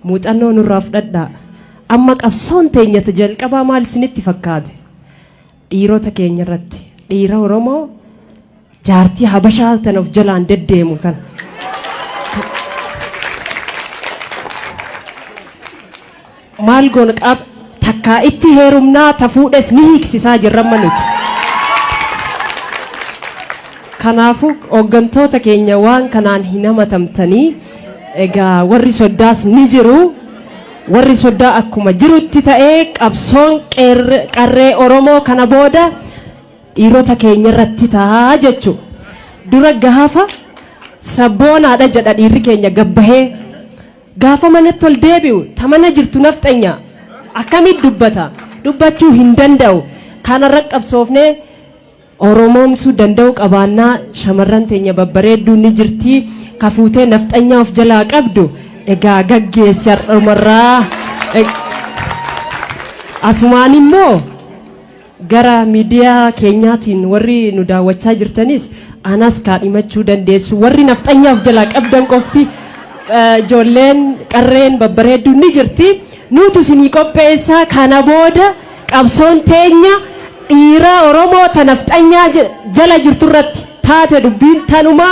Muuxannoo nurraa fudhadhaa. Amma qabsoon teenya ta jalqabaa maal isinitti fakkaate? Dhiirota keenya irratti, dhiira Oromoo jaartii Habashaa tana of jalaan deddeemu kana. Maal goona qaab takkaa itti heerumnaa ta fuudhes ni hiiksisaa jirra amma nuti. Kanaafuu hooggantoota keenya waan kanaan hin hamatamtanii egaa warri soddaas ni jiru. Warri soddaa akkuma jirutti ta'ee qabsoon qarree Oromoo kana booda dhiirota keenya irratti ta'a jechuudha. Dura gaafa sabboonaadha jedha dhiirri keenya gabbahee gaafa manatti ol deebi'u ta mana jirtu nafxanya akkamitti dubbata dubbachuu hin danda'u. Kanarra qabsoofnee Oromoomsuu danda'u qabaannaa shamarran teenya babbareedduu ni jirti ka fuutee nafxanyaa of jalaa qabdu egaa gaggeessi har'umarraa. Asumaan immoo gara miidiyaa keenyaatiin warri nu daawwachaa jirtanis anas kaadhimachuu dandeessu warri nafxanyaa of jalaa qabdan qofti ijoolleen qarreen babbareedduu ni jirti nuutu isinii qopheessaa kana booda qabsoon teenya dhiira Oromoo ta nafxanyaa jala jirtu irratti taate dubbiin tanuma.